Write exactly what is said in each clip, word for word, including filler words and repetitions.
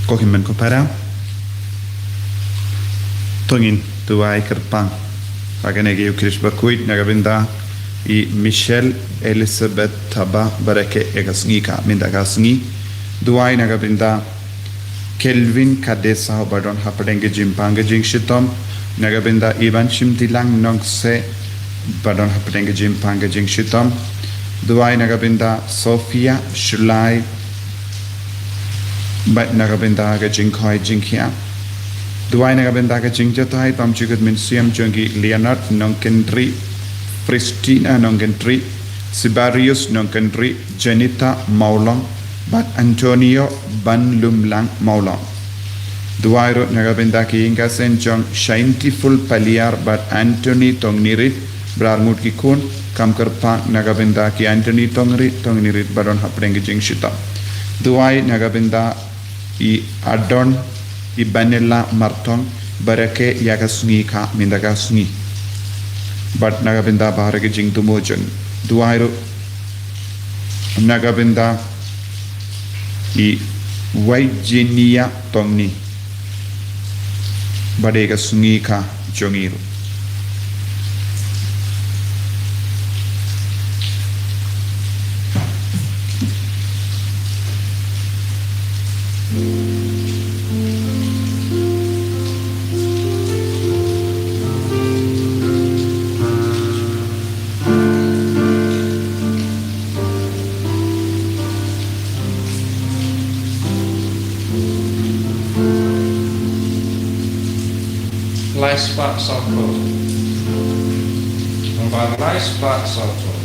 Ko hynmen ko para, to ngin duwai kyrpang ha kane ka Eucharist bakhuid na ka bynta i Michelle Elizabeth Thaba, barake ïa ka sngi ka mynta ka sngi. Duwai na ka bynta Kelvin Kadesa, ba don hapdeng ka jingpang ka jingshitom, na ka bynta Iban Shimtilang Nongse, ba don hapdeng ka jingpang ka jingshitom. Duwai na ka bynta Sophia Shlai, bad na ka bynta ka jingkhoi jingkhiah. Duwai na ka bynta ka jingjatai bymjukut mynsiem jong ki Leonard Nongkynrih, Pristina Nongkynrih, Sibarius Nongkynrih, Janita Mawlong, bad Antonio Banlumlang Mawlong. Duwai ruh na ka bynta ki ïing ki sem jong Shaintiful Paliar bad Anthony Tongnirit, ba la ngut ki khun, kam kyrpang na ka bynta ki Anthony Tongri, Tongnirit ba don hapdeng ka jingshitom. Duwai na ka bynta i Adon, i Banela Martong, barake ïa ka sngi ka mynta ka sngi. Bad na ka bynta baroh ki jingthmu jong. Duwai ruh na ka bynta i Virginia Tongni, bad ïa ka sngi ka jong i ruh. Lai spah sawphew. Nambar lai spah sawphew.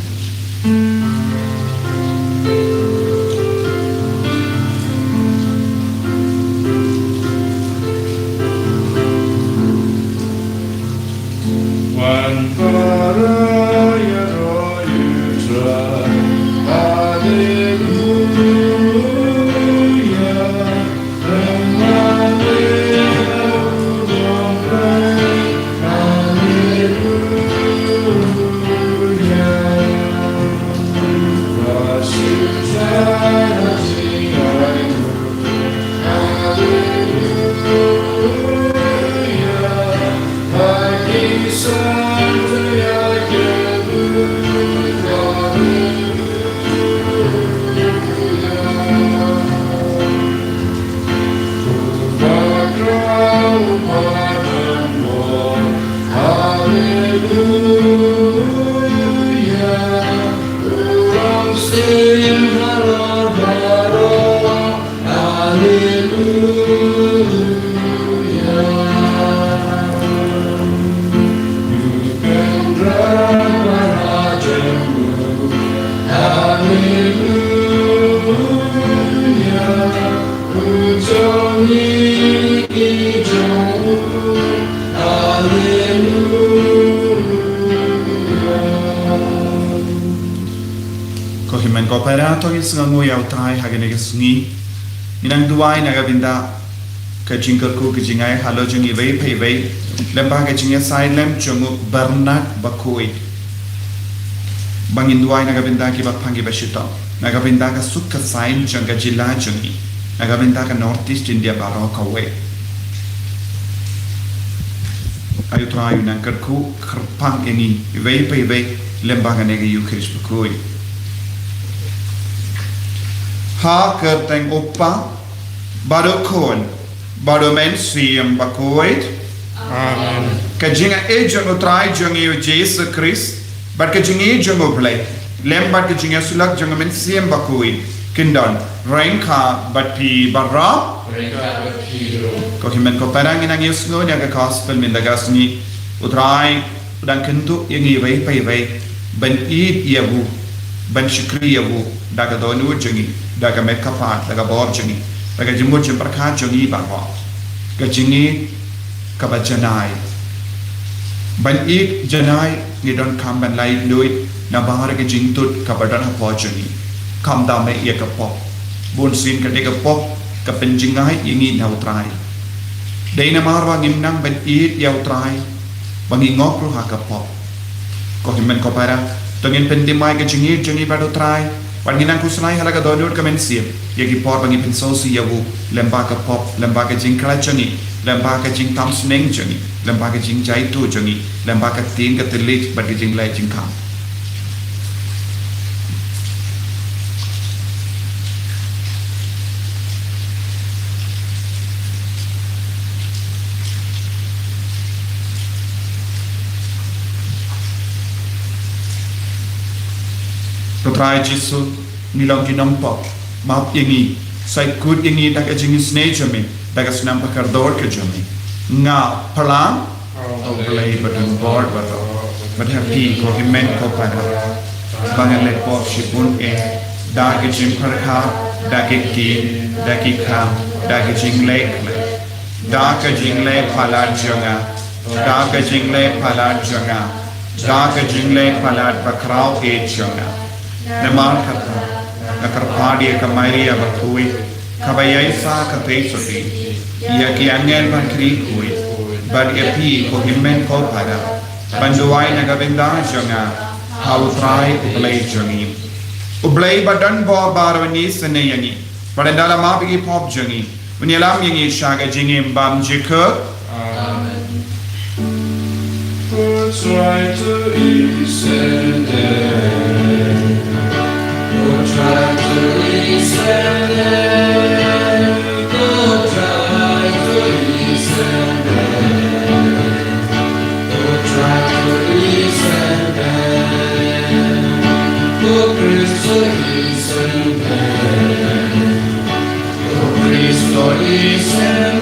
Wan para ïaroh ïa U Trai. Haleluya. Ko hynmen ko para, to ngin sngewnguh ïa U Trai ha kane ka sngi. Ngin nang duwai na ka bynta ka jingkyrkhu ka jingai halor jong iwei pa iwei, lem bad ka jingïasaid lem jong u Bernard bakhuid. Ba ngin duwai na ka bynta kiba pang kiba shitom, na ka bynta ka suk ka saiñ jong ka jylla jong ngi, na ka bynta ka North East India baroh kawei. Ai U Trai un nang kyrkhu kyrpang ïa ngi iwei pa iwei lem bad kane ka Eucharist bakhuid. Ha ka kyrteng U Kpa, bad U Khun, bad U Mynsiem Bakhuid. Amen. Ka jingïeit jong U Trai jong ngi U Jisu Khrist, bad ka jingïeit jong U Blei, lem bad ka jingïasyllok jong U Mynsiem Bakhuid, kin don ryngkat bad phi baroh. Ryngkat bad phi ruh. Ko hynmen ko para, ngin nang ïohsngew ïa ka gospel mynta ka sngi. U Trai u dang kyntu ïa ngi iwei pa iwei ban ïeit ïa u, ban shakri ïa u da ka dohnud jong ngi, da ka met ka phad, da ka bor jong ngi, da ka jingmut jingpyrkhat jong ngi baroh. Ka jingïeit kaba janai. Ban ïeit janai, ngi donkam ban lait luid na baroh ka jingtut kaba don hapoh jong ngi. Khamtam eh ïa ka pop. Bunsien ka dei ka pop ka pynjngai ïa ngi na U Trai. Dei namar ba ngim nang ban ïeit ïa U Trai ba ngi ngop ruh ha ka pop. Ko hynmen ko para, to ngin pynthymmai ka jingïeit jong ngi bad U Trai Bad ngi nang khuslai ha la ka dohnud ka mynsiem ïa ki por ba ngi pynsngewsih ïa u, lyngba ka pop, lyngba ka jingkhlaiñ jong ngi, lyngba ka jingtam sneng jong ngi, lyngba ka jingjaituh jong ngi, lyngba ka ktien ka thylliej bad ka jingleh jingkhang. Ko Trai Jisu, ngi long ki nongpop, map ïa ngi, sa kut ïa ngi da ka jingisynei jong me, da ka snam bakordor ka jong me. Nga phlang, O Blei ba donbor baroh, bad ha phi ko hynmen ko para, ba ngan leh pop shibun eh, da ka jingpyrkhat, da ka ktien, da ki kam, da ka jingleh khleh, da ka jingleh palat jong nga, da ka jingleh palat jong nga, da ka jingleh palat bakhraw eh jong nga. Namar kata, nga kyrpad ïa ka Maria bakhuid, kaba ïaisah kyrteng sotti, ïa ki angel bad ki riewkhuid, bad ïa phi ko hynmen ko para, ban duwai na ka bynta jong nga ha U Trai U Blei jong ngi. U Blei ba donbor baroh un isynei ïa ngi, bad un da la map ïa ki pop jong ngi, un ïalam ïa ngi sha ka jingim bymjukut. Amen. Ko Trai to isynei. Ko Trai to isynei. Ko Trai to isynei. Ko Trai to isynei. Ko Khrist to isynei. Ko Khrist to isynei.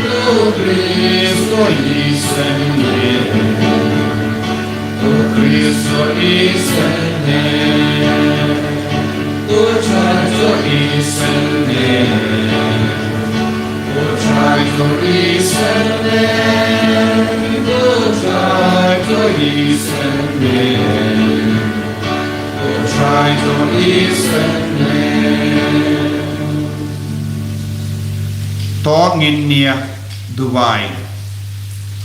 Ko Khrist to isynei. Ko Khrist to isynei. Ko Trai to isynei. Ko Trai to isynei. Ko Trai to isynei. Ko Trai to isynei. To ngin ïa duwai.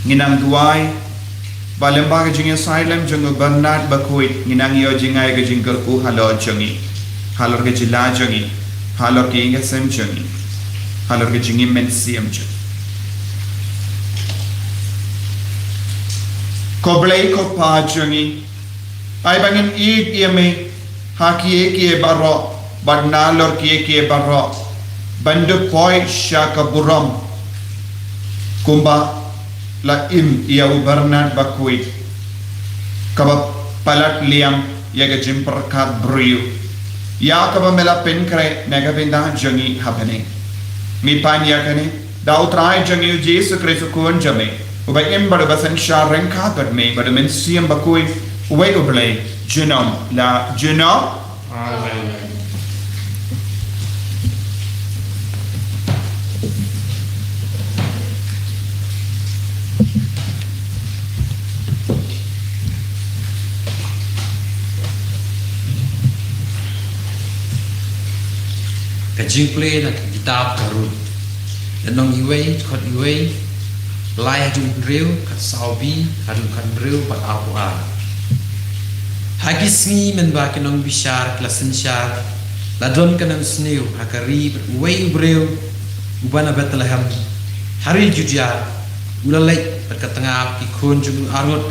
Ngin nang duwai ba lyngba ka jingïasaid lem jong u Bernard bakhuid, ngin nang ïoh jngai ka jingkyrkhu halor jong ngi, halor ka jylla jong ngi, halor ka ïing ka sem jong ngi, halor ka jingim mynsiem jong ngi. Ko Blei ko Pa jong ngi, ai ba ngin ïeit ïa me ha kiei kiei baroh, bad nalor kiei kiei baroh, ban da poi sha ka burom, kumba la im ïa u Bernard bakhuid, kaba palat liang ïa ka jingpyrkhat briew, ïa kaba me la pynkhreh na ka bynta jong ngi ha bneng. Ngi pan ïa kane da u Trai jong ngi u Jisu Khrist u Khun jong me, uba im bad uba synshar ryngkat bad me bad u Mynsiem Bakhuid, uwei u Blei, junom la junom. Amen. Ka jingpule na ka kitab ka Ruth. Lynnong uwei, dkhot uwei, lai haduh hynriew, khatsaw B haduh khathynriew bad arphew ar. Ha ki sngi mynba ki nongbishar ki la synshar, la don ka nemsniew ha ka ri bad uwei u briew uba na Bethlehem ha ri Judia, u la leit bad ka tnga bad ki khun jong u arngut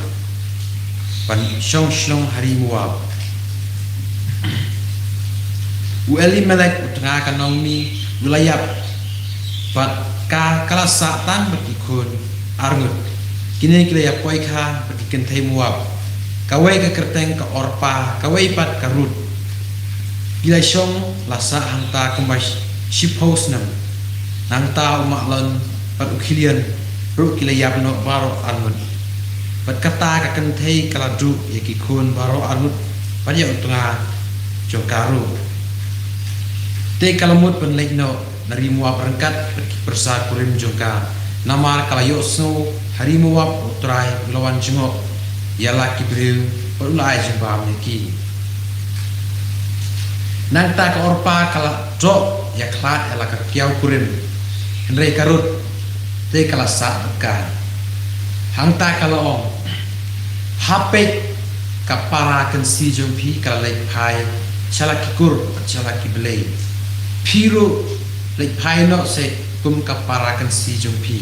ban shong shnong ha ri Moab. U Elimelek u tnga ka Naomi u la ïap bad ka, ka la sah tang bad ki khun arngut. Kine ki la ïapoikha bad ki kynthei Moab, kawei ka kyrteng ka Orpa, kawei pat ka Ruth. Ki la shong la sah hangta kumba shiphew snem. Nangta u mahlon bad u khyllian ruh ki la ïap noh baroh arngut. Bad kata ka kynthei ka la duh ïa ki khun baroh arngut bad ïa u tnga jong ka ruh. Te ka la mut ban leit noh na ri Moab ryngkat bad ki pyrsa kurim jong ka, namar ka la ïohsngew ha ri Moab u Trai u la wan jngoh ïa la ki briew bad u la ai jingbam ïa ki. Nangta ka Orpa ka la doh ïakhlad ïa la ka kiaw kurim, hynrei ka Ruth te ka la sah bad ka. Hangta ka la ong, ha peit, Ka para kynsi jong phi ka la leit phai sha la ki kur bad sha la ki blei. Phi ruh leit phai noh seh kum ka para kynsi jong phi.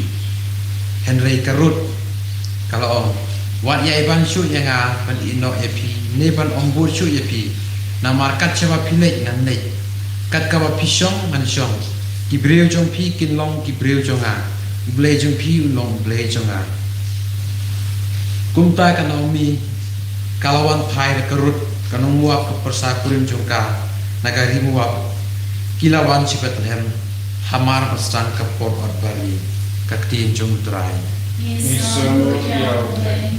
Hynrei ka Ruth ka la ong, wat ïai ban shuh ïa nga ban ïehnoh ïa phi, ne ban ong bud shuh ïa phi. Namar kat shaba phi leit ngan leit, kat kaba phi shong ngan shong. Ki briew jong phi kin long ki briew jong nga, U Blei jong phi un long U Blei jong nga. Kumta ka Naomi ka la wan phai da ka Ruth ka nong Moab, ka pyrsa kurim jong ka na ka ri Moab. Ki la wan sha Bethlehem hamar ba sdang ka por ot bari. Ka ktien jong U Trai. Ngi sngew ïa U Blei.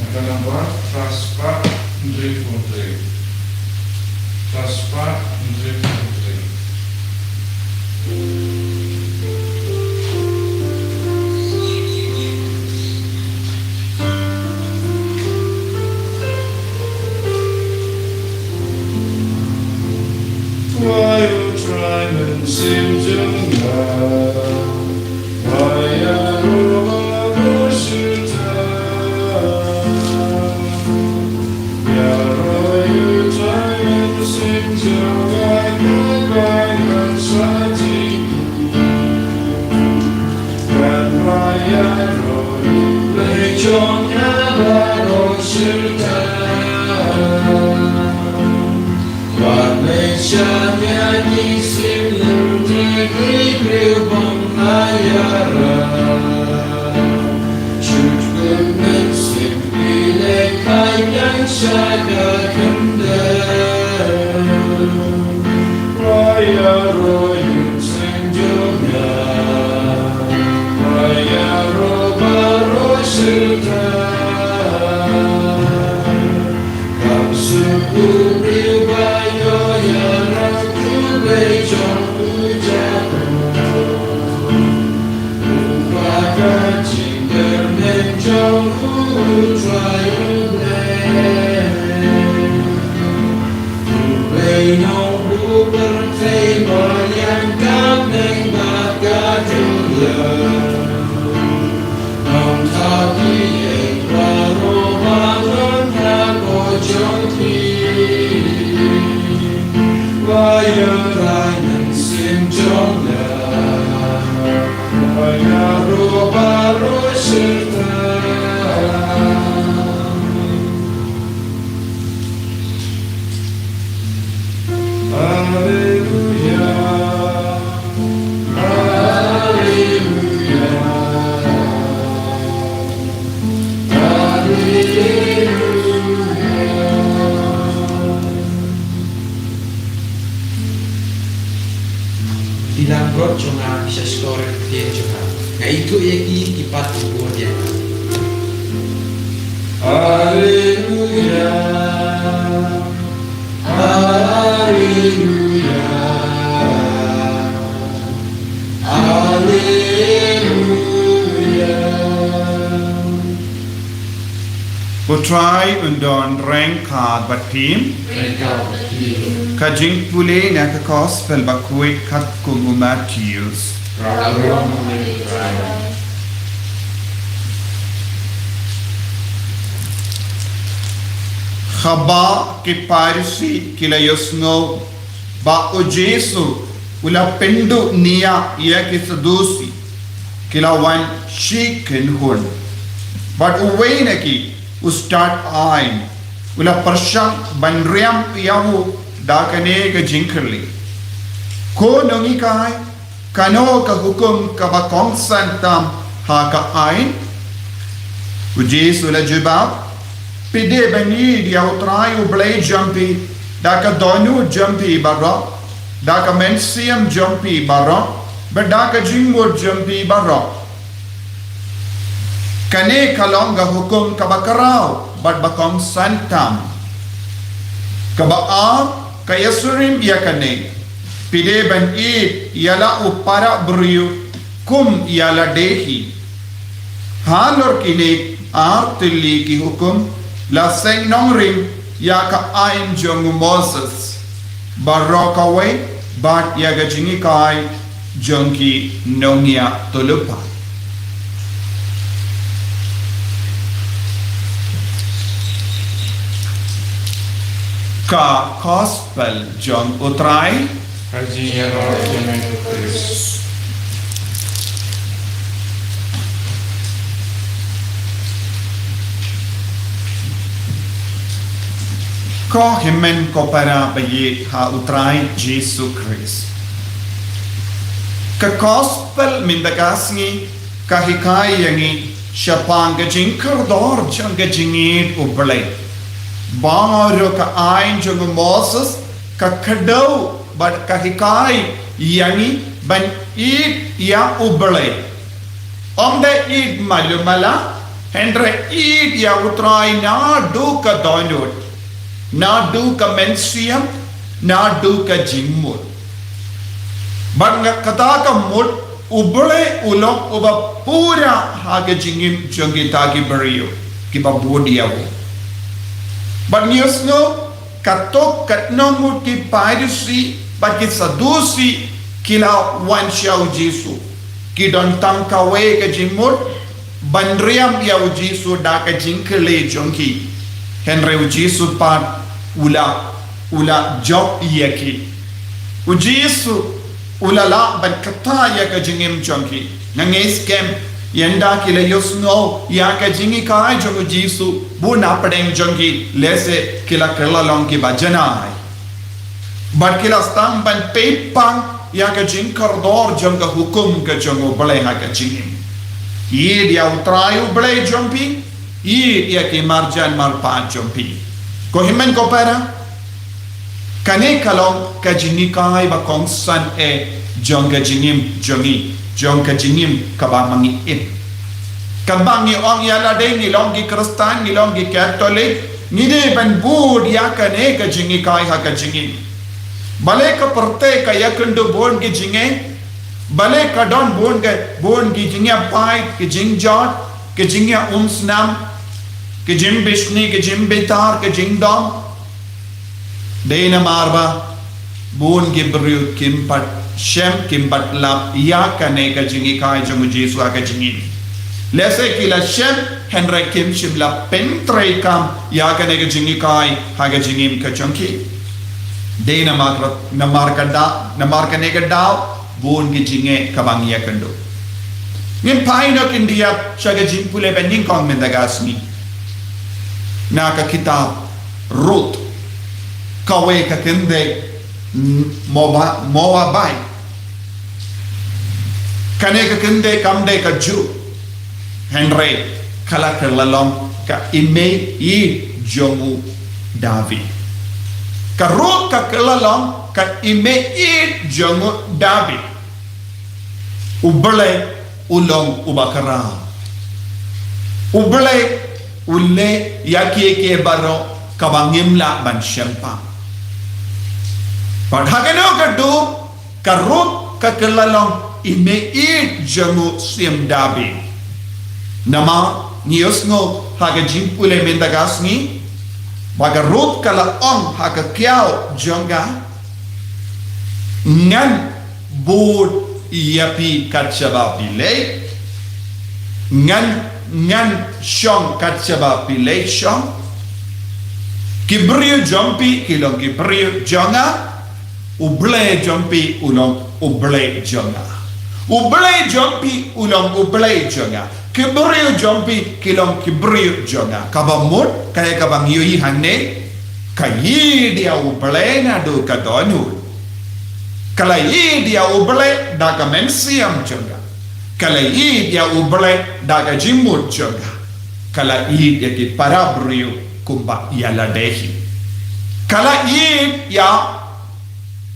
Ka nambar phra spah hynriew phew hynriew. Phra spah hynriew phew hynriew. Why, O Trai, men sim jong nga? Ki langbrot jong nga ki sha shkor ïa ka ktien jong nga. Nga ithuh ïa ki, ki pat ki bud ïa nga. Haleluya. Haleluya. Haleluya. U Trai un don ryngkat bad phi. Ryngkat bad phi. Ka jingpule na ka Gospel bakhuid katkum u Mathaios. Khublei ïa U Trai. Haba ki Pharisi ki la ïohsngew ba u Jisu u la pynduh nia ïa ki Sadusi, ki la wan shi kynhun. Bad uwei na ki u stad aiñ u la pyrshang ban riam ïa u da kane ka jingkylli: Ko nonghikai, kano ka hukum kaba kongsan tam ha ka aiñ? U Jisu u la jubab: Phi dei ban ïeit ïa U Trai U Blei jong phi da ka dohnud jong phi baroh, da ka mynsiem jong phi baroh, bad da ka jingmut jong phi baroh. Kane ka long ka hukum kaba khraw bad ba kongsan tam. Kaba ar ka ïasyriem ïa kane: Phi dei ban ïeit ïa la u para briew kum ïa lade hi. Halor kine ar tylli ki hukum la seng nongrim ïa ka aiñ jong u Moses. Baroh kawei bad ïa ka jinghikai jong ki nongïathuhlypa. Ka Gospel jong U Trai. Ka jingïarap ïa me, Khrist. Ko hynmen ko para ba ïeit ha U Trai Jisu Khrist. Ka Gospel mynta ka sngi ka hikai ïa ngi shaphang ka jingkordor jong ka jingïeit U Blei. Baroh ka aiñ jong u Moses ka kdew bad ka hikai ïa ngi ban ïeit ïa U Blei. Ym dei ïeit malu mala, hynrei ïeit ïa U Trai naduh ka dohnud, naduh ka mynsiem, naduh ka jingmut. Bad nga kata ka mut, U Blei u long uba pura ha ka jingim jong kita ki briew kiba bud ïa u. Bad ngi ïohsngew, katto katne ngut ki Pharisi bad ki Sadusi ki la wan sha u Jisu. Ki don tang kawei ka jingmut, ban riam ïa u Jisu da ka jingkylli jong ki. Hynrei u Jisu pat u la, u la jop ïa ki. U Jisu u la lah ban kata ïa ka jingim jong ki. Nga ngeit skhem, ynda ki la ïohsngew ïa ka jinghikai jong u Jisu bun na pdeng jong ki, lehse ki la kylla long kiba janai. Bad ki la sdang ban peit pang ïa ka jingkordor jong ka hukum ka jong U Blei ha ka jingim. Ïeit ïa U Trai U Blei jong phi, ïeit ïa ki marjan marpa jong phi. Ko hynmen ko para, kane ka long ka jinghikai ba kongsan eh jong ka jingim jong ngi, jong ka jingim kaba ma ngi im. Katba ngi ong ïa lade ngi long ki Khristan, ngi long ki Katholik, ngi dei ban bud ïa kane ka jinghikai ha ka jingim. Balei ka pyrthei ka ïakynduh bun ki jingeh, balei ka don bun ki, bun ki jingïapait, ki jingjot, ki jingïaumsnam, ki jingbishni, ki jingbitar, ki jingdom. Dei namar ba bun ki briew kim pat shem, kim pat lap ïa kane ka jinghikai jong u Jisu ha ka jingim. Lehse ki la shem, hynrei kim shym la pyntreikam ïa kane ka jinghikai ha ka jingim ka jong ki. Dei namar, namar ka da, namar kane ka daw bun ki jingeh kaba ngi ïakynduh. Ngin phai noh khyndiat sha ka jingpule ba nyngkong mynta ka sngi. Na ka kitab Ruth, kawei ka kynthei, mm, Moaba-, Moabite. Kane ka kynthei kam dei ka Jiw, hynrei ka la kylla long ka i mei-ïeit jong u David. Ka Ruth ka kylla long ka i mei-ïeit jong u David. U Blei u long uba khraw. U Blei u leh ïa kiei kiei baroh kaba ngim lah ban shem pang. Bad ha kano ka dur, ka Ruth ka kylla long i mei-ïeit jong u Syiem David. Namar ngi ïohsngew ha ka jingpule mynta ka sngi ba ka Ruth ka la ong ha ka kiaw jong ka, ngan bud ïa phi kat shaba phi leit, ngan, ngan shong kat shaba phi leit shong. Ki briew jong phi ki long ki briew jong nga, U Blei jong phi u long U Blei jong nga. U Blei jong phi u long U Blei jong nga. Ki briew jong phi ki long ki briew jong nga. Kaba mut, kaei kaba ngi ïohi hangne, ka ïeit ïa U Blei naduh ka dohnud. Ka la ïeit ïa U Blei da ka mynsiem jong ka. Ka la ïeit ïa U Blei da ka jingmut jong ka. Ka la ïeit ïa ki para briew kumba ïa lade hi. Ka la ïeit ïa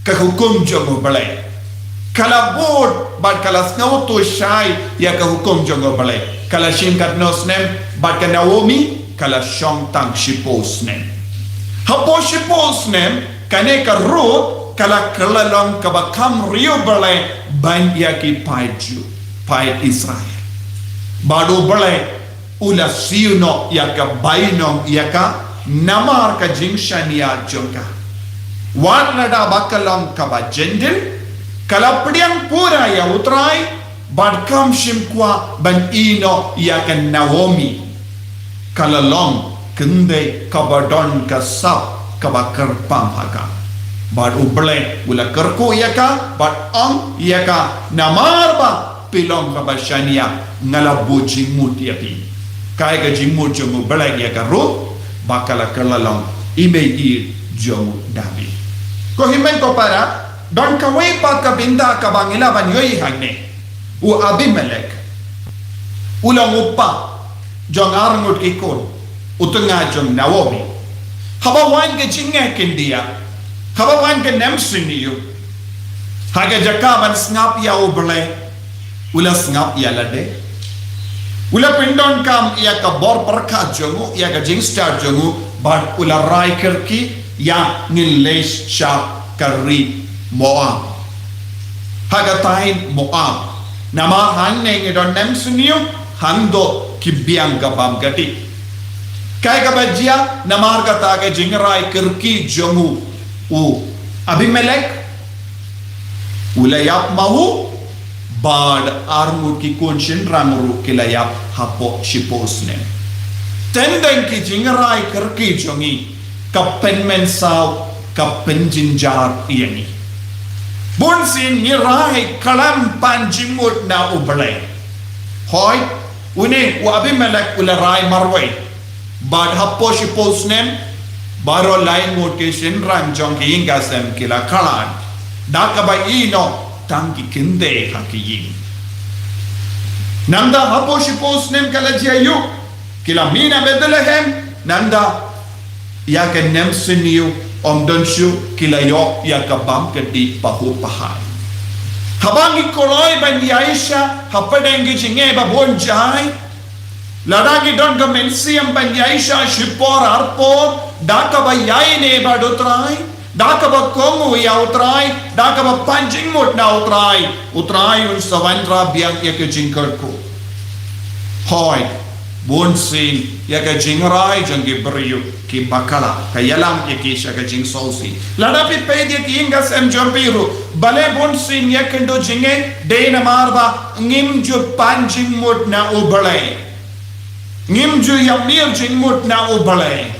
ka hukum jong U Blei. Ka la bud bad ka la sngewthuh shai ïa ka hukum jong U Blei. Ka la shim katno snem bad ka Naomi ka la shong tang shiphew snem. Hapoh shiphew snem kane ka Ruth ka la kylla long kaba kham ri U Blei ban ïa ki paid Jiw, paid Israel. Bad U Blei u la siew noh ïa ka, bainong ïa ka namar ka jingshaniah jong ka. Wat lada ba ka long kaba Jentil, ka la pdiang pura ïa U Trai, bad kam shym kwah ban ïehnoh ïa ka Naomi. Ka la long kynthei kaba don ka sap kaba kyrpang ha ka. Bad U Blei u la kyrkhu ïa ka, bad ong ïa ka, namar ba phi long kaba shaniah, nga la buh jingmut ïa phi. Kaei ka jingmut jong U Blei ïa ka Ruth, ba ka la kylla long i mei-ïeit jong U David. Ko hynmen ko para, don kawei pat ka bynta kaba ngi lah ban ïohi hangne. U Abimelek u long u kpa jong arngut ki khun, u tnga jong Naomi. Haba wan ka jingeh khyndiat, haba wan ka nemsyniew, ha ka jaka ban sngap ïa U Blei, u la sngap ïa lade. U la pyndonkam ïa ka bor pyrkhat jong u, ïa ka jingstad jong u, bad u la rai kyrkieh ïa ngin leit sha ka ri Moab. Ha ka thaiñ Moab. Namar hangne ngi don nemsyniew, hangto ki biang ka bam ka dih. Kaei kaba jia, namar kata ka jingrai kyrkieh jong u, u Abimelek, u la ïap ma u, bad arngut ki khun shynrang ruh ki la ïap hapoh shiphew snem. Teng teng ki jingrai kyrkieh jong ngi, ka pynmynsaw, ka pynjynjar ïa ngi. Bunsien ngi rai khlem pan jingmut na U Blei. Hooid, une u Abimelek u la rai marwei. Bad hapoh shiphew snem, baroh laingut ki shynrang jong ki ïing ka sem ki la khlad. Da kaba ïehnoh tang ki kynthei ha ki ïing. Nangta hapoh shiphew snem ka la jia ïuh, ki la mih na Bethlehem, nangta ïa ka nemsyniew ym don shuh, ki la ïoh ïa ka bam ka dih pahuh pahai. Haba ngi kloi ban ïaishah hapdeng ki jingeh ba bun jai, lada ngi don ka mynsiem ban ïaishah shipor arpor, da kaba ïaineh bad U Trai, da kaba kohnguh ïa U Trai, da kaba pan jingmut na U Trai, U Trai un sa wanrah biang ïa ka jingkyrkhu. Hooid, bunsien ïa ka jingrai jong ki briew ki bakla, ka ïalam ïa ki sha ka jingsngewsih. Lada phi peit ïa ki ïing ka sem jong phi ruh, balei bunsien ïakynduh jingeh? Dei namar ba ngim ju pan jingmut na U Blei. Ngim ju ïamir jingmut na U Blei.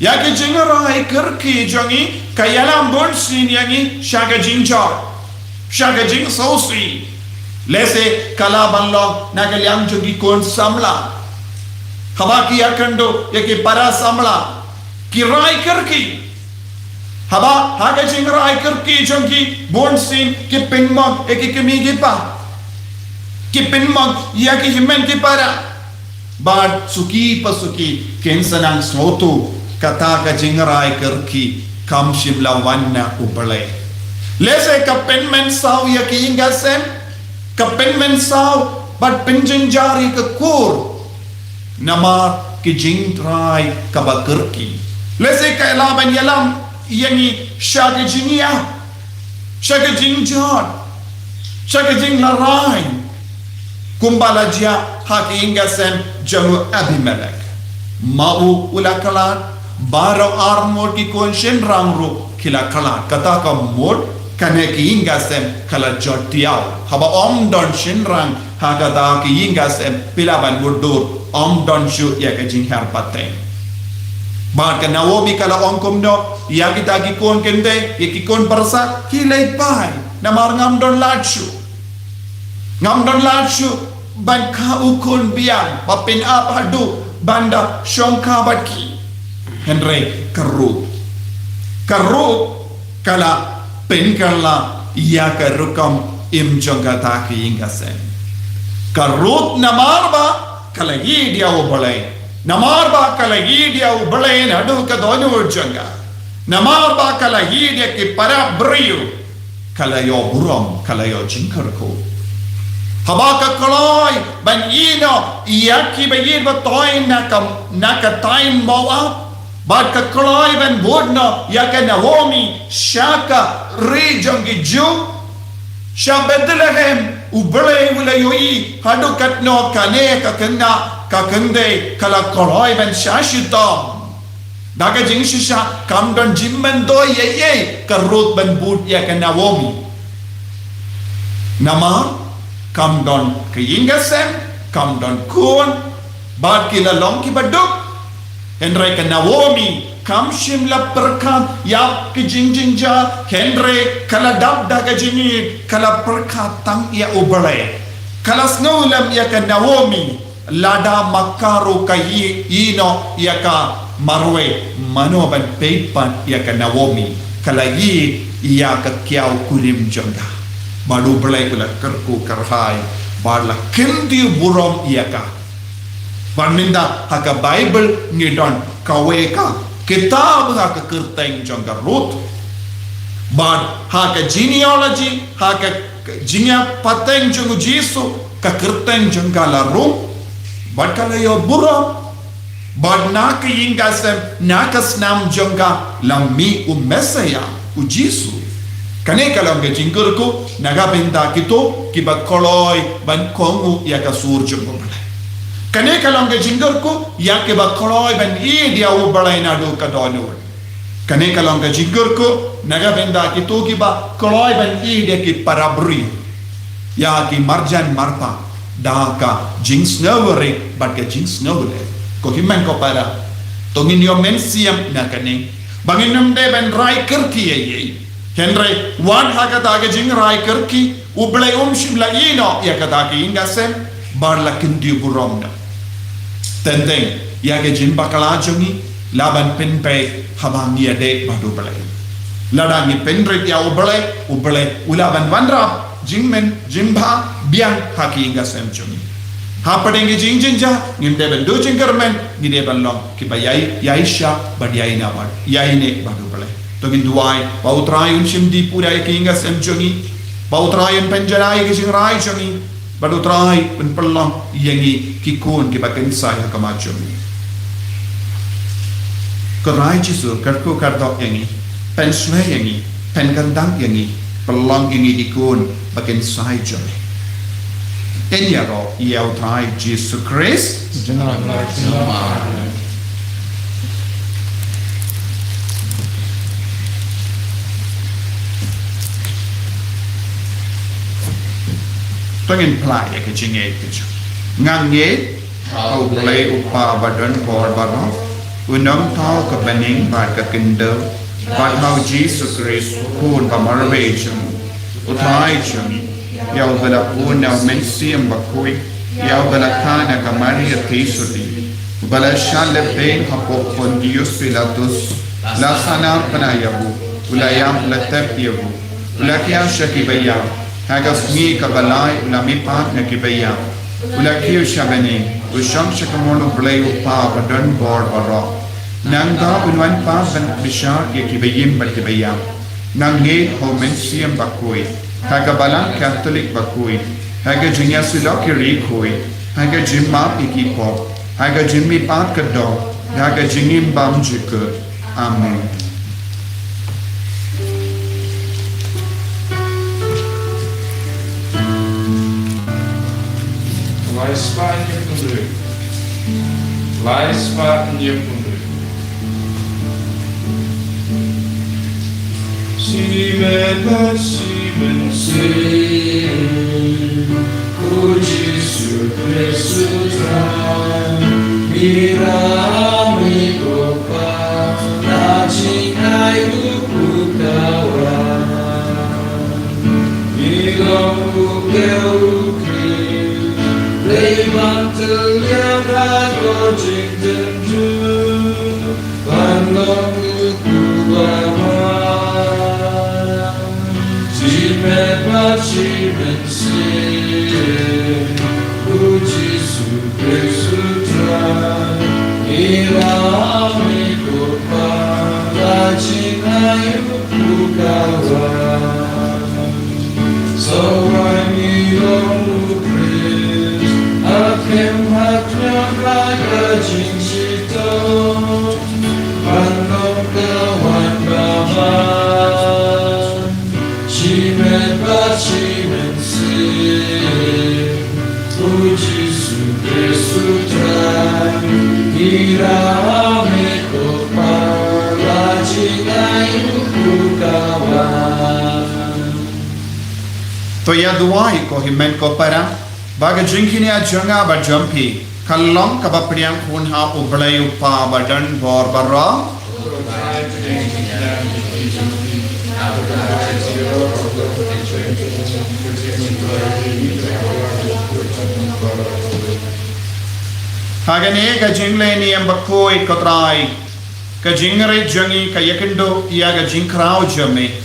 Ïa ki jingrai kyrkieh jong ngi ka ïalam bunsien ïa ngi sha ka jingjot, sha ka jingsngewsih. Lehse ka lah ban long na ka liang jong ki khun samla. Haba ki ïakynduh ïa ki para samla, ki rai kyrkieh. Haba ha ka jingrai kyrkieh jong ki, bunsien ki pynmong ïa ki kmie ki kpa, ki pynmong ïa ki hynmen ki para. Bad suki pa suki kin sa nang sngewthuh, kata ka jingrai kyrkieh kam shym la wan na U Blei. Lehse ka pynmynsaw ïa ki ïing ka sem, ka pynmynsaw bad pynjynjar ïa ka kur, namar ki jingrai kaba kyrkieh. Lehse ka lah ban ïalam ïa ngi sha ka jingïap, sha ka jingjot, sha ka jinglarai, kumba la jia ha ka ïing ka sem jong u Abimelek. Ma u u la khlad, baroh arngut ki khun shynrang ruh ki la khlad. Kata ka mut kane ka ïing ka sem ka la jot diaw. Haba ym don shynrang ha kata ka ïing ka sem, phi lah ban mutdur, ym don shuh ïa ka jinghiar pateng. Bad ka Naomi ka la ong kumno ïa kita ki khun kynthei, ïa ki khun pyrsa? Ki leit phai, namar ngam don lad shuh. Ngam don lad shuh ban kha u khun biang ba pynap haduh ban da shongkha bad ki. Hynrei ka Ruth, ka Ruth ka la pynkylla ïa ka rukom im jong kata ka ïing ka sem. Ka Ruth namar ba ka la ïeit ïa U Blei, namar ba ka la ïeit ïa U Blei naduh ka dohnud jong ka, namar ba ka la ïeit ïa ki para briew, ka la ïoh burom, ka la ïoh jingkyrkhu. Haba ka kloi ban ïehnoh ïa ki ba ïeit ba thoh na ka, na ka thaiñ Moab, bad ka kloi ban bud noh ïa ka Naomi sha ka ri jong ki Jiw, sha Bethlehem, U Blei u la ïohi haduh katno kane ka khynnah ka kynthei ka la kloi ban shah shitom. Da ka jingshisha kam don jingmyntoi ei ei ka Ruth ban bud ïa ka Naomi. Namar kam don ka ïing ka sem, kam don khun, bad ki la long kiba duk. Hynrei ka Naomi kam shym la pyrkhat ïa ka jingjynjar, hynrei ka la dap da ka jingïeit, ka la pyrkhat tang ïa U Blei. Ka la sngew lem ïa ka Naomi, lada ma ka ruh ka ïehnoh ïa ka marwei, mano ban peit pat ïa ka Naomi, ka la ïehnoh ïa ka kiaw kurim jong ka. Bad U Blei u la kyrkhu kyrhai, bad la kyntiew burom ïa ka. Bad mynta ha ka Baibl ngi don kawei ka kitab ha ka kyrteng jong ka Ruth. Bad ha ka genealogy, ha ka jingïapateng jong u Jisu, ka kyrteng jong ka la rung. Bad ka la ïoh burom. Bad na ka ïing ka sem, na ka snam jong ka la mih u Messaïah, u Jisu. Kane ka long ka jingkyrkhu na ka bynta kito kiba kloi ban kohnguh ïa ka sur jong U Blei. Kane ka long ka jingkyrkhu ïa kiba kloi ban ïeit ïa U Blei naduh ka dohnud. Kane ka long ka jingkyrkhu na ka bynta kito kiba kloi ban ïeit ïa ki para briew, ïa ki marjan marpa, da ka jingsngewrit bad ka jingsngewrit. Ko hynmen ko para, to ngin ïoh mynsiem na kane ba ngin ym dei ban rai kyrkieh ei ei. Hynrei wat ha kata ka jingrai kyrkieh, U Blei um shym la ïehnoh ïa kata ka ïing ka sem, bad la kyntiew burom noh. Teng teng ïa ka jingbakla jong ngi la ban pynpeit haba ngi ïadei bad U Blei. Lada ngi pynrit ïa U Blei, U Blei u la ban wanrah jingmyntoi, jingbha biang ha ka ïing ka sem jong ngi. Hapdeng ka jingjynjar ngim dei ban duh jingkyrmen, ngi dei ban long kiba ïai, ïai shah bad ïai neh bad, ïai neh bad U Blei. To ngin duwai ba U Trai un shim dih pura ïa ka ïing ka sem jong ngi, ba U Trai un pynjynjar ïa ka jingrai jong ngi, bad U Trai un pynlong ïa ngi ki khun kiba kynsai ha khmat jong ngi. Ko Trai Jisu, kyrkhu kyrdoh ïa ngi, pynshlei ïa ngi, pynkyndang ïa ngi, pynlong ïa ngi ki khun ba kynsai jong ngi. Ïaroh ïa U Trai Jisu Khrist. To ngin phla ïa ka jingngeit ka jong ngi. Nga ngeit ha U Blei U Kpa ba don bor baroh, u nongthaw ka bneng bad ka khyndew, bad ha U Jisu Khrist u Khun ba marwei jong U Trai jong ngi, ïa uba la bun na U Mynsiem Bakhuid, ïa uba la kha na ka Maria Theisotti, uba la shah lehbeiñ hapoh Pontius Pilatus, la sahnarphna ïa u, u la ïap, la tep ïa u, u la thiah sha kiba ïap, ha ka sngi kaba lai u la mihpat na kiba ïap, u la kiew sha bneng, u shong sha ka mon U Blei U Kpa ba don bor baroh. Nangta un wan pat ban bishar ïa kiba im bad kiba ïap. Nga ngeit ha U Mynsiem Bakhuid, ha ka Balang Katholik bakhuid, ha ka jingïasyllok ïa ki riewkhuid, ha ka jingmap ïa ki pop, ha ka jingmihpat ka doh, ha ka jingim bymjukut. Amen. Lai spah hynñiew phew hynriew. Lai spah hynñiew phew hynriew. Shimet bad shi mynsiem, ko Jisu Khrist U Trai, ngi ïarap ïa me ko Kpa, na jingai u pukawai. Ngi long u kiew u khlieh, dei ban tylliang ha ka jingtynjuh, ban long u pukawai. Shimet bad shi mynsiem, ko Jisu Khrist U Trai, ngi ïarap ïa me ko Kpa, na jingai u pukawai. Sa wan ngi long u Khrist, ha khlieh ha khlieh ha ka jingshitom, ban long ka wan ba bha. Shimet bad shi mynsiem, ko Jisu Khrist U Trai, ngi ïarap ïa me ko To ïa duwai ko hynmen ko para, ba ka jingkñia jong nga bad jong phi ka long kaba pdiang khun ha U Blei U Kpa badonbor baroh. Ha kane ka jingleh niam bakhuid, ko Trai, ka jingngeit jong ngi ka ïakynduh ïa ka jingkhraw jong me.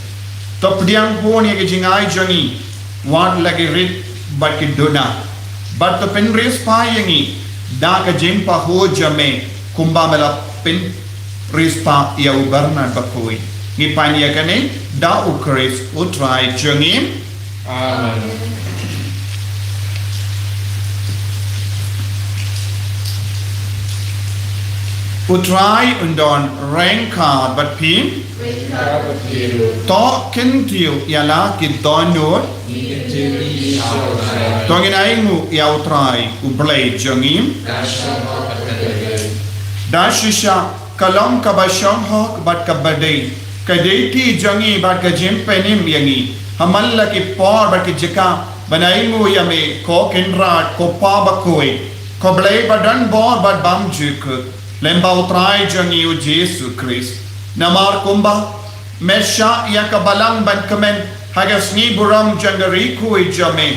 To pdiang khun ïa ka jingai jong ngi, wat la ki rit bad ki duna, bad to pynriewspah ïa ngi da ka jingpahuh jong me, kumba me la pynriewspah ïa u Bernard bakhuid. Ngi pan ïa kane da U Khrist U Trai jong ngi. Amen. U Trai un don ryngkat bad phi. To kyntiew ïa la ki dohnud. To ngin ainguh ïa U Trai U Blei jong ngi. Da shisha ka long kaba shonghok bad kaba dei ka duty jong ngi bad ka jingpynim ïa ngi ha man la ki por bad ki jaka ban ainguh ïa me, ko Kynrad, ko Pa bakhuid, ko Blei badonbor bad bymjukut, lyngba U Trai jong ngi U Jisu Khrist. Namar kumba me shah ïa ka balang ban kmen ha ka sngi burom jong ka ri khuid jong me,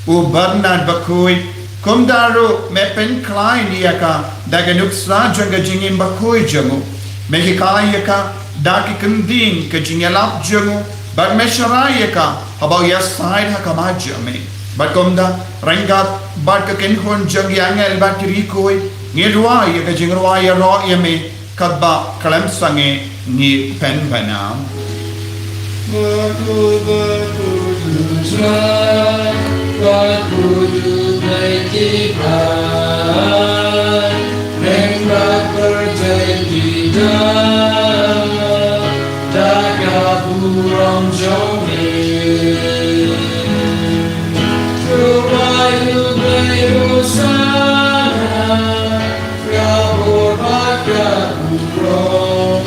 u Bernard bakhuid, kumta ruh me pynkhlaiñ ïa ka da ka nuksa jong ka jingim bakhuid jong u. Me hikai ïa ka da ki kyntien ka jingïalap jong u, bad me sharai ïa ka haba u ïasaid ha khmat jong me. Bad kumta, ryngkat bad ka kynhun jong ki angel bad ki ri khuid, ngi duwai ïa ka jingrwai ïaroh ïa me, katba khlem sangeh ngi pynbna. Ka bor bad ka burom,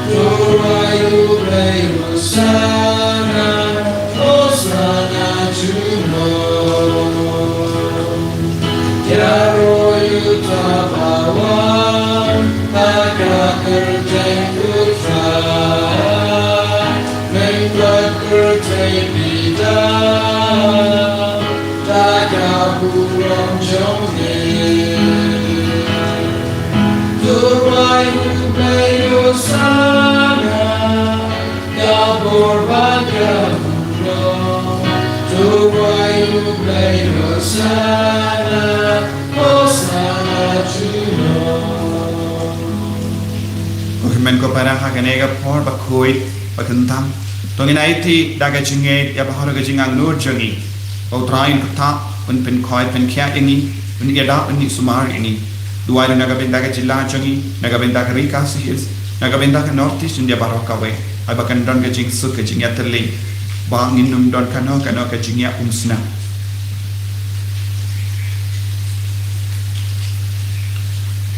to ai U Blei Hosana, Hosana junom. Ïaroh ïa uta uba wan ha ka kyrteng U Trai, lyngba ka kyrteng Phi da ka burom jong me. To ai U Blei Hosana, ka bor bad ka burom. To ai U Blei Hosana, Hosana junom. Ko hynmen ko para, ha kane ka por bakhuid bakyntang, to ngin aiti da ka jingngeit ïa baroh ka jingangnud jong ngi. Ba U Trai un kyrtap, un pynkhiah, pynkhiah ïa ngi, un ïada, un ïasumar ïa ngi. Duwai ruh na ka bynta ka jylla jong ngi, na ka bynta ka Ri Khasi Hills, na ka bynta ka North East India baroh kawei. Ai ba kan don ka jingsuk, ka jingïatylli, ba ngin ym don kano kano ka jingïaumsnam.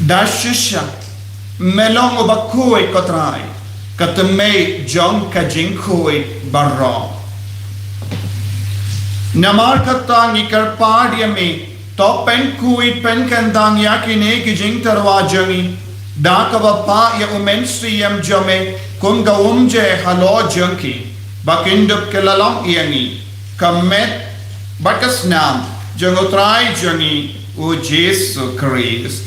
Da shisha me long uba khuid, ko Trai, ka tnat jong ka jingkhuid baroh. Namar kata ngi kyrpad ïa me, to pynkhuid pynkyntang ïa kine ki jingtyrwa jong ngi da kaba pah ïa U Mynsiem jong me kum ka umjer halor jong ki, ba kin dup ki la long ïa ngi ka met bad ka snam jong U Trai jong ngi U Jisu Khrist.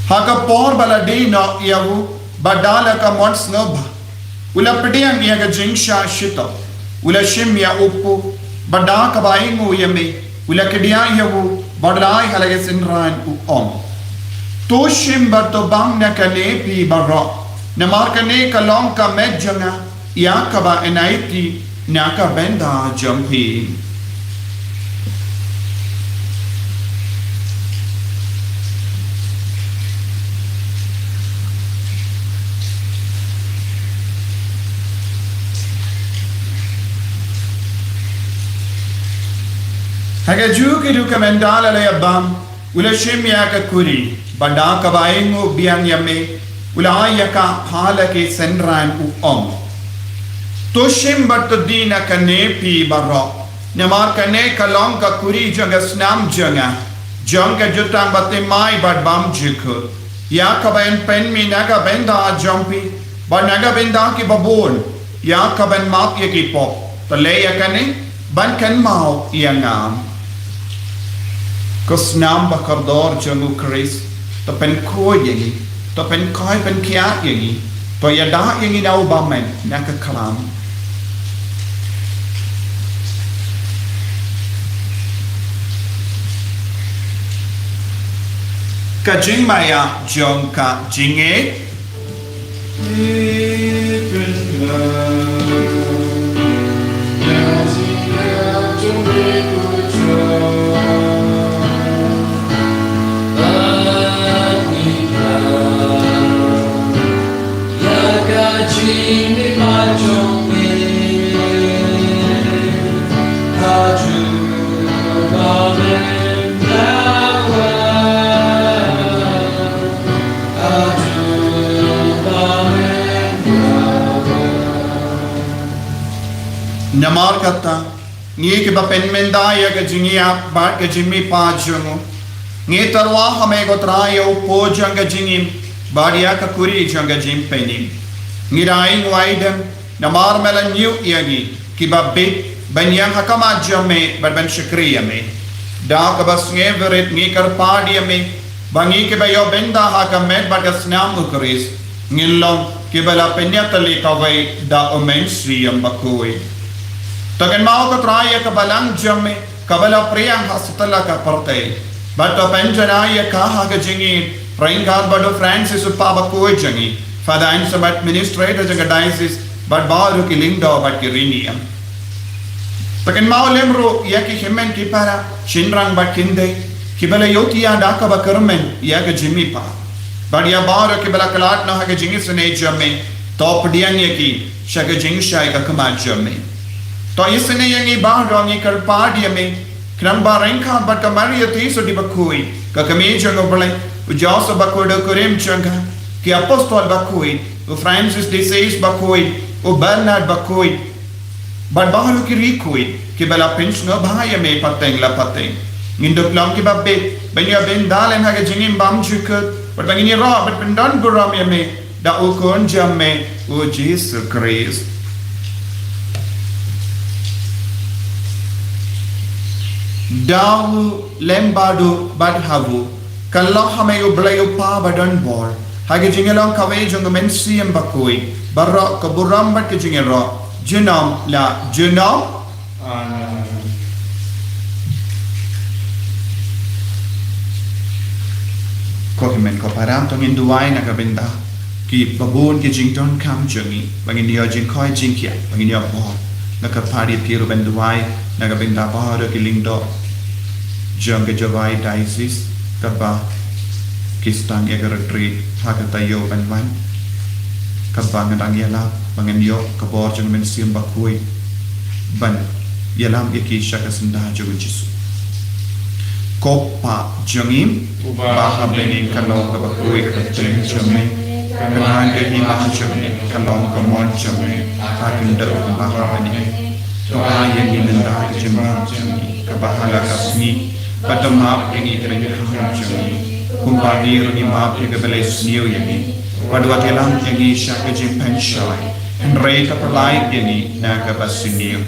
Ha ka por ba la die noh ïa u, bad da la ka mon sngewbha, u la pdiang ïa ka jingshah shitom, u la shim ïa u kpu, bad da kaba ainguh ïa me, u la kdiah ïa u bad u la ai ha la ka synran, u ong: To shim bad to bang na kane phi baroh, namar kane ka long ka met jong nga, ïa kaba yn aiti na ka bynta jong phi. Ha kajuh ka dur ka mynta la la ïa bam, u la shim ïa ka kuri, bad da kaba ainguh biang ïa me, u la ai ïa ka ha la ka synran, u ong: To shim bad to die na kane phi baroh. Namar kane ka long ka kuri jong ka snam jong nga, jong ka jutang bathymmai bad bymjukut. Ïa kaban pynmih na ka bynta jong phi bad na ka bynta kiba bun, ïa kaban map ïa ki pop. To leh ïa kane ban kynmaw ïa nga. Ko snam ba kordor jong U Khrist, to pynkhuid ïa ngi, to pynkhuid pynkhiah ïa ngi, to ïada ïa ngi na u bymman na ka khlam. Ka jingmaïa jong ka jingngeit. Namar kata, ngi kiba pynmynta ïa ka jingïap bad ka jingmihpat jong u, ngi tyrwa ha me ko Trai ïa u pud jong ka jingim bad ïa ka kuri jong ka jingpynim. Ngi dang ïeng wai dem, namar me la ñiuh ïa ngi kiba bit ban ïeng ha khmat jong me bad ban shakri ïa me. Da kaba sngewbha ngi kyrpad ïa me ba ngi kiba ïoh bynta ha ka met bad ka snam U Khrist, ngin long kiba la pynïatylli kawei da U Mynsiem Bakhuid. To kynmaw ko Trai ïa ka balang jong me kaba la phriang ha satlak ka pyrthei, bad to pynjanai ïa ka ha ka jingim ryngkat bad u Francis u Kpa Bakhuid jong ngi, Father Anselm, Administrator jong ka Diocese, bad baroh ki lyngdoh bad ki riewniam. To kynmaw lem ruh ïa ki hynmen ki para, shynrang bad khyndai, kiba la ïohthiah da kaba kyrmen ïa ka jingmihpat. Bad ïa baroh kiba la khlad noh ha ka jingisynei jong me, to pdiang ïa ki sha ka jingshai ka khmat jong me. To isynei ïa ngi baroh, ngi kyrpad ïa me, khnang ba ryngkat bad ka Maria Theisotti Bakhuid, ka Kmie jong U Blei, u Joseph Bakhuid u kurim jong ka, ki Apostol Bakhuid, u Francis de Sales Bakhuid, u Bernard Bakhuid, bad baroh ki riewkhuid kiba la pynsngewbha ïa me pateng la pateng, ngin dup long kiba bit ban ïoh bynta lem ha ka jingim bymjukut, bad ba ngin ïaroh bad pyndonburom ïa me da U Khun jong me, U Jisu Khrist. Da u, lem bad u, bad ha u, ka long ha me U Blei U Kpa badonbor, ha ka jingïalong kawei jong U Mynsiem Bakhuid, baroh ka burom bad ka jingïaroh junom la junom. Amen. Ko hynmen ko para, to ngin duwai na ka bynta kiba bun ki jingdonkam jong ngi, ba ngin ïoh jingkoit jingkhiah, ba ngin ïoh bor. Nga kyrpad ïa phi ruh ban duwai na ka bynta baroh ki lyngdoh jong ka Jowai Diocese, kaba ki sdang ïa ka retreat ha ka taïew ban wan, kaba nga dang ïalap ba ngin ïoh ka bor jong U Mynsiem Bakhuid ban ïalam ïa ki sha ka syndah jong U Jisu. Ko Pa jong ngi, uba ha bneng, ka long kaba khuid ka kyrteng jong me, ka long ka hima jong me, ka long ka mon jong me ha ka khyndew kumba ha bneng. To ai ïa ngi mynta ka jingbam jong ngi kaba ha la ka sngi, bad to map ïa ngi ki jingkam jong ngi, kumba ngi ruh ngi map ïa kiba leh sniew ïa ngi. Wat ïalam ïa ngi sha ka jingpynshoi, hynrei to pyllait ïa ngi na kaba sniew.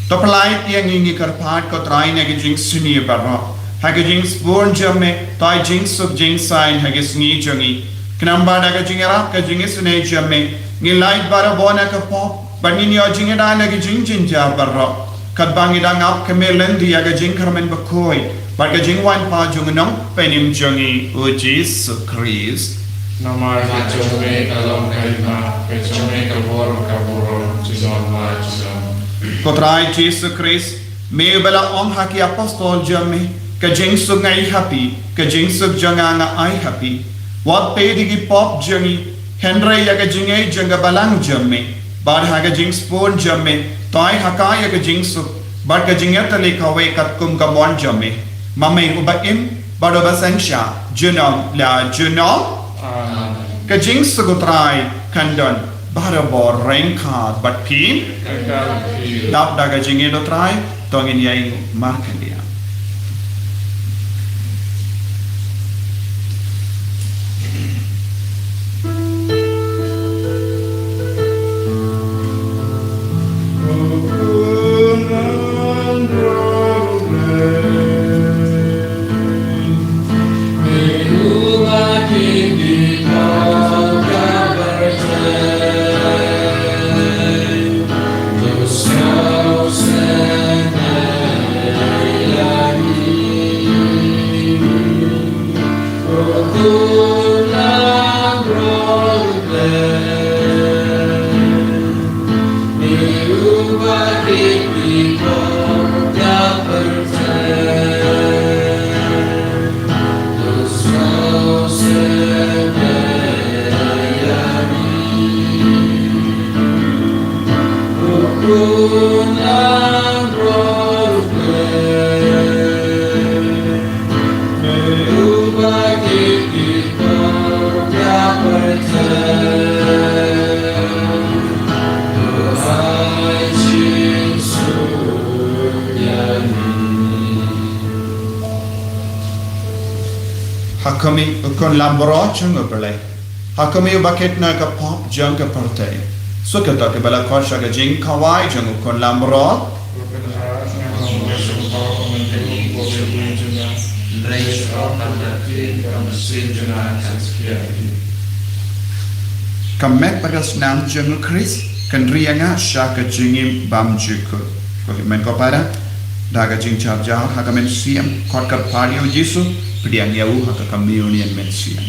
To pyllait ïa ngi, ngi kyrpad ko Trai, na ka jingsniew baroh, ha ka jingsbun jong me, to ai jingsuk jingsaiñ ha ka sngi jong ngi. Khnang ba da ka jingïarap ka jingisynei jong me, ngin lait barabor na ka pop, bad ngin ïoh jingïada na ki jingjynjar baroh, katba ngi dang ap kmie lynti ïa ka jingkyrmen bakhuid bad ka jingwan pat jong U Nongpynim jong ngi, U Jisu Khrist. Namar ka jong me ka long ka hima, ka jong me ka bor, ka burom junom la junom. Ko Trai Jisu Khrist, me uba la ong ha ki apostol jong me, ka jingsuk nga ai ha phi, ka jingsuk jong nga nga ai ha phi. Wat peit ïa ki pop jong ngi, hynrei ïa ka jingngeit jong ka balang jong me, bad ha ka jingsbun jong me, to ai ha ka ïa ka jingsuk bad ka jingïatylli kawei katkum ka mon jong me, ma me uba im bad uba synshar junom la junom. Amen. Ka jingsuk U Trai kan don Barabor ryngkat bad phi. Dap da ka jingïeit, ko Trai, to ngin ïainguh markylliang. Ha khmih, ko Khun Lambrot jong U Blei. Ha khmih, uba kit na ka pop jong ka pyrthei. Suk ïa kita kiba la khot sha ka jingkhawai jong U Khun Lambrot. Ka met bad ka snam jong U Khrist kan ri ïa nga sha ka jingim bymjukut. Ko hynmen ko para, da ka jingjarjar ha ka mynsiem, khot kyrpad ïa U Jisu, pdiang ïa u ha ka communion mynsiem.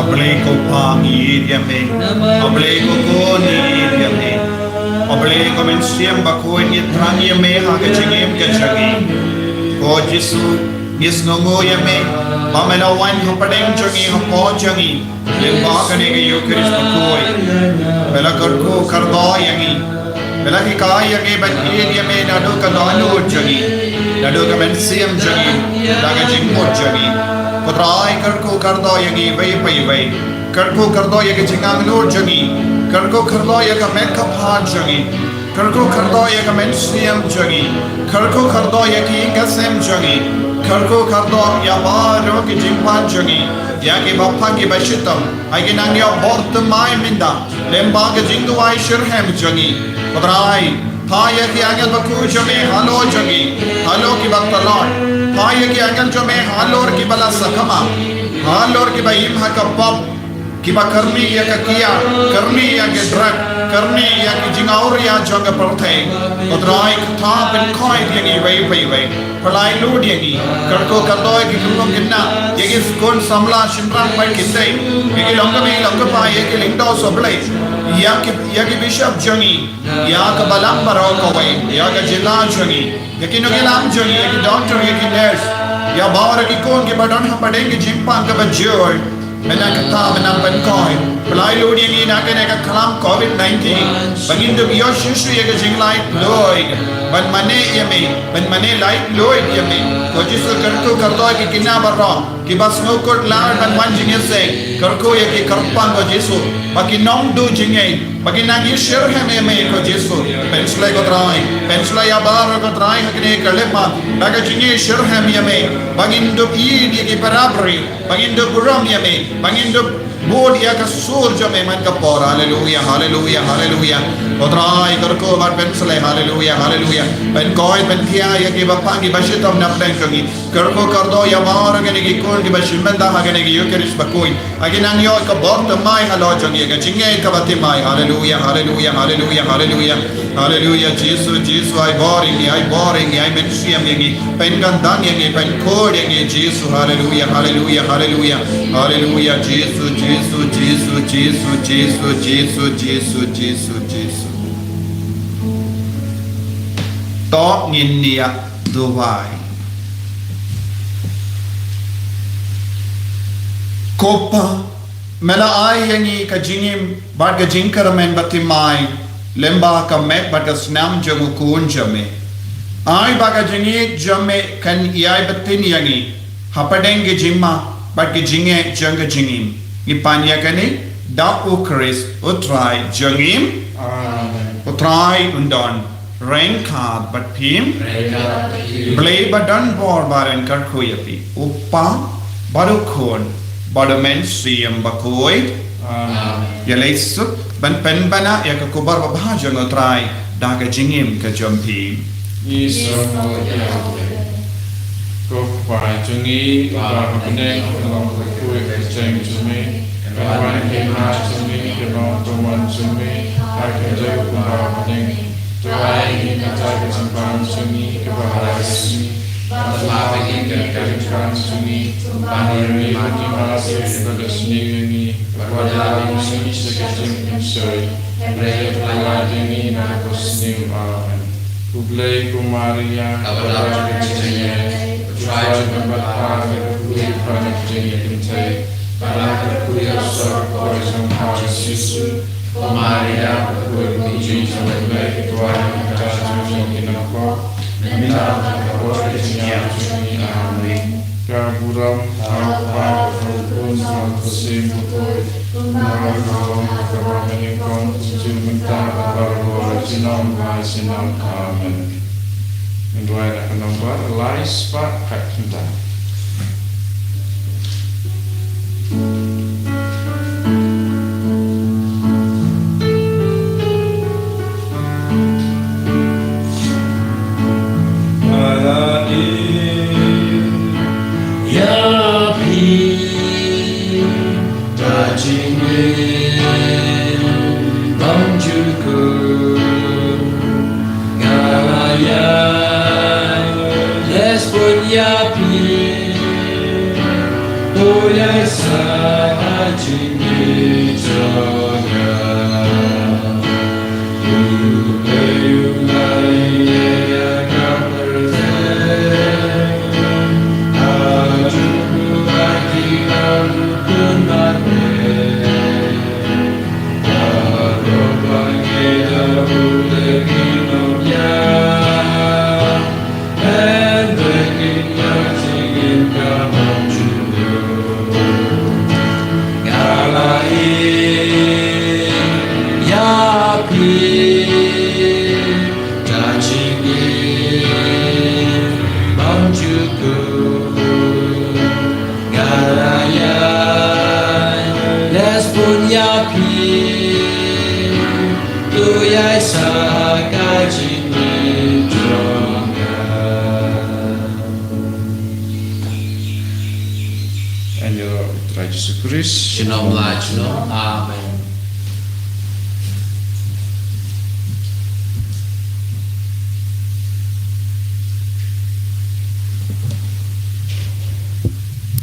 A Blei ko Pa, ngi ïeit ïa me. A Blei ko Khun, ngi ïeit ïa me. A Blei ko Mynsiem Bakhuid, ngi thrang ïa me ha ka jingim ka jong ngi. Ko Jisu, ngi sngewnguh ïa me ba me la wan hapdeng jong ngi, hapoh jong ngi. Lyngba kane ka Eukharist bakhuid, me la kyrkhu kyrdoh ïa ngi. Me la hikai ïa ngi ban ïeit ïa me naduh ka dohnud jong ngi, naduh ka mynsiem jong ngi, da ka jingmut jong ngi. Ko Trai, kyrkhu kyrdoh ïa ngi iwei pa iwei. Kyrkhu kyrdoh ïa ka jingangnud jong ngi. Kyrkhu kyrdoh ïa ka met ka phad jong ngi. Kyrkhu kyrdoh ïa ka mynsiem jong ngi. Kyrkhu kyrdoh ïa ki ïing ki sem jong ngi. Kyrkhu kyrdoh ïa baroh ki jingpang jong ngi. Ïa kiba pang kiba shitom, ha ki nang ïoh bor thymmai mynta lyngba ka jingduwai shitrhem jong ngi. Ko Trai, phah ïa ki angel bakhuid jong me halor jong ngi, halor kiba tlot. Phah ïa ki angel jong me halor kiba la sakma, halor kiba im ha ka pop. Kiba kyrni ïa ka kiad, kyrni ïa ki drug, kyrni ïa ki jingawria jong ka pyrthei. Ko Trai, kata pynkoit ïa ngi iwei pa iwei. Pynlait lut ïa ngi. Kyrkhu kyrdoh ïa ki khyllung khynnah, ïa ki khun samla shynrang bad kynthei, ïa ki longkmie longkpa, ïa ki lyngdoh sohblei, ïa ki, ïa ki bishop jong ngi, ïa ka balang baroh kawei, ïa ka jylla jong ngi, ïa ki nongïalam jong ngi, ïa ki doctor, ïa ki nurse, ïa baroh ki khun kiba don hapdeng ki jingpang kaba jur. Mynta kata, mynta pynkoit, pynlait lut ïa ngi na kane ka khlam covid nineteen, ba ngin dup ïoh shisha ïa ka jinglait luid ban mane ïa me, ban mane lait luid ïa me. Ko Jisu, kyrkhu kyrdoh ïa ki khynnah baroh kiba sngewkut lad ban wan jingïaseng, kyrkhu ïa ki kyrpang, ko Jisu, ba kin nang duh jingngeit, ba kin nang ïashitrhem ïa me, ko Jisu. Pynshlei, ko Trai, pynshlei ïa baroh, ko Trai, ha kane ka lympat da ka jingïashitrhem ïa me, ba ngin dup ïeit ïa ki para briew, ba ngin dup burom ïa me, ba ngin dup bud ïa ka sur jong me man ka por. Haleluia, haleluia, haleluia. Ko Trai, kyrkhu bad pynshlei, haleluia, haleluia. Pynkoit, pynthiah ïa kiba pang, kiba shitom na pdeng jong ngi. Kyrkhu kyrdoh ïa baroh kine ki khun kiba shim bynta ha kane ka Eucharist bakhuid. Ba kin nang ïoh ka bor thymmai halor jong ngi, ka jingngeit kaba thymmai. Haleluia, haleluia, haleluia, haleluia. Haleluia, Jisu, Jisu, ai bor ïa ngi, ai bor ïa ngi, ai mynsiem ïa ngi. Pynkyntang ïa ngi, pynkhuid ïa ngi, Jisu. Haleluia, haleluia, haleluia. Haleluia, Jisu, Jisu, Jisu. To ngin ïa duwai. Ko Pa, me la ai ïa ngi ka jingim bad ka jingkyrmen bathymmai lyngba ka met bad ka snam jong u Khun jong me. Ai ba ka jingïeit jong me kan ïai btin ïa ngi hapdeng ka jingma bad ka jingeh jong ka jingim. Ngi pan ïa kane da u Khrist u Trai jong ngi. Amen. U Trai un don ryngkat bad phi. Ryngkat bad phi. Blei ba don bor ba yn kyrkhu ïa phi, u Kpa bad u Khun bad u Mynsiem Bakhuid. Amen. Ïa leit suk ban pynbna ïa ka khubor babha jong u Trai da ka jingim ka jong phi. Ngi sngewbha ïa u Blei. Ko Kpa jong ngi uba ha bneng, ka long bakhuid ka kyrteng jong me. Ka wan ka hima jong me, ka long ka mon jong me ha ka khyndew kumba ha bneng. To ai ïa ngi mynta ka jingpang jong ngi kaba ha ka sngi. Bad to map ïa ngi ka jingpang jong ngi, kumba ngi map ïa kiba sniew ïa ngi. Bad wat ïalam ïa ngi sha ka jingpynshoi, hynrei to pynlait ïa ngi na ka bor sniew. Amen. Khublei ko Maria, kaba don ka jingïeit, u Trai jong me uba ha ka kyrkhu ïa phi na ka jingïeit kynthei, bad ha ka kyrkhu ïa u soh ka por jong pha u Jisu. Ko Maria, bakhuid kum u Jisu, to duwai ïa ngi kita kiba sniew jong ki nongpop, mynta bad ha ka por ka jingïap jong ngi. Amen. Ka burom ha u Kpa, ha u Khun, ha u Mynsiem Bakhuid, kumba ka long ha kaba nyngkong, mynta bad barabor, junom la junom. Amen. Ngin duwai na ka nombar lai spah khatkhyndai. Ïa phi ka jingim bymjukut nga la ïaid, leh bun ïa phi. To ïaid sa ha jingim jong nga. Trai Jisu Khrist. Shalom la shalom. Amen.